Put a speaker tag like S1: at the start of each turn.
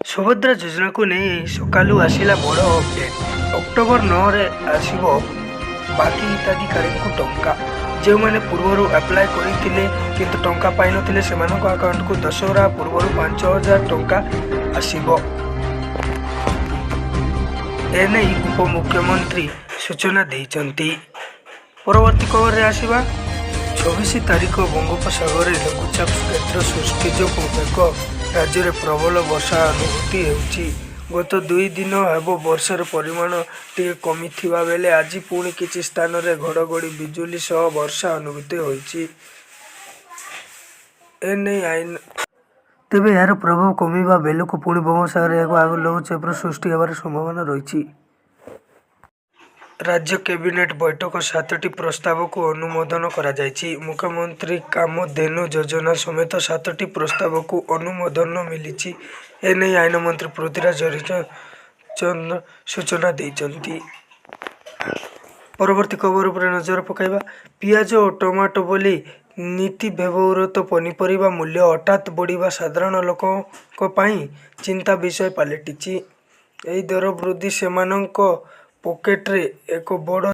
S1: ସୁଭଦ୍ରା ଯୋଜନାକୁ ନେଇ ସକାଳୁ ଆସିଲା ବଡ଼ ଅପଡେଟ୍। ଅକ୍ଟୋବର 9ରେ ଆସିବ ବାକି ହିତାଧିକାରୀଙ୍କୁ ଟଙ୍କା। ଯେଉଁମାନେ ପୂର୍ବରୁ ଆପ୍ଲାଏ କରିଥିଲେ କିନ୍ତୁ ଟଙ୍କା ପାଇନଥିଲେ, ସେମାନଙ୍କ ଆକାଉଣ୍ଟକୁ ଦଶହରା ପୂର୍ବରୁ 5000 ଟଙ୍କା ଆସିବ। ଏନେଇ ଉପମୁଖ୍ୟମନ୍ତ୍ରୀ ସୂଚନା ଦେଇଛନ୍ତି। ପରବର୍ତ୍ତୀ ଖବରରେ ଆସିବା। 26 ତାରିଖ ବଙ୍ଗୋପସାଗରରେ ଲଘୁଚାପ କ୍ଷେତ୍ର ସୃଷ୍ଟି ଯୋଗୁଁ ମେଘ ରାଜ୍ୟରେ ପ୍ରବଳ ବର୍ଷା ଅନୁଭୂତ ହେଉଛି। ଗତ 2 ଦିନ ହେବ ବର୍ଷାର ପରିମାଣ ଟିକେ କମିଥିବା ବେଳେ ଆଜି ପୁଣି କିଛି ସ୍ଥାନରେ ଘଡ଼ଘଡ଼ି ବିଜୁଳି ସହ ବର୍ଷା ଅନୁଭୂତ ହୋଇଛି। ଏନେଇ ଆଇନ ତେବେ ଏହାର ପ୍ରଭାବ କମିବା ବେଳକୁ ପୁଣି ବଙ୍ଗୋପସାଗରରେ ଏକ ଲଘୁଚାପର ସୃଷ୍ଟି ହେବାର ସମ୍ଭାବନା ରହିଛି। ରାଜ୍ୟ କ୍ୟାବିନେଟ ବୈଠକ ସାତଟି ପ୍ରସ୍ତାବକୁ ଅନୁମୋଦନ କରାଯାଇଛି। ମୁଖ୍ୟମନ୍ତ୍ରୀ କାମଧେନୁ ଯୋଜନା ସମେତ ସାତଟି ପ୍ରସ୍ତାବକୁ ଅନୁମୋଦନ ମିଳିଛି। ଏନେଇ ଆଇନମନ୍ତ୍ରୀ ପୃଥ୍ୱୀରାଜ ହରିଚନ୍ଦନ ସୂଚନା ଦେଇଛନ୍ତି। ପରବର୍ତ୍ତୀ ଖବର ଉପରେ ନଜର ପକାଇବା। ପିଆଜ ଓ ଟମାଟୋ ଭଳି ନିତି ବ୍ୟବହୃତ ପନିପରିବା ମୂଲ୍ୟ ହଠାତ୍ ବଢ଼ିବା ସାଧାରଣ ଲୋକଙ୍କ ପାଇଁ ଚିନ୍ତା ବିଷୟ ପାଲଟିଛି। ଏହି ଦର ବୃଦ୍ଧି ସେମାନଙ୍କ ପକେଟରେ ଏକ ବଡ଼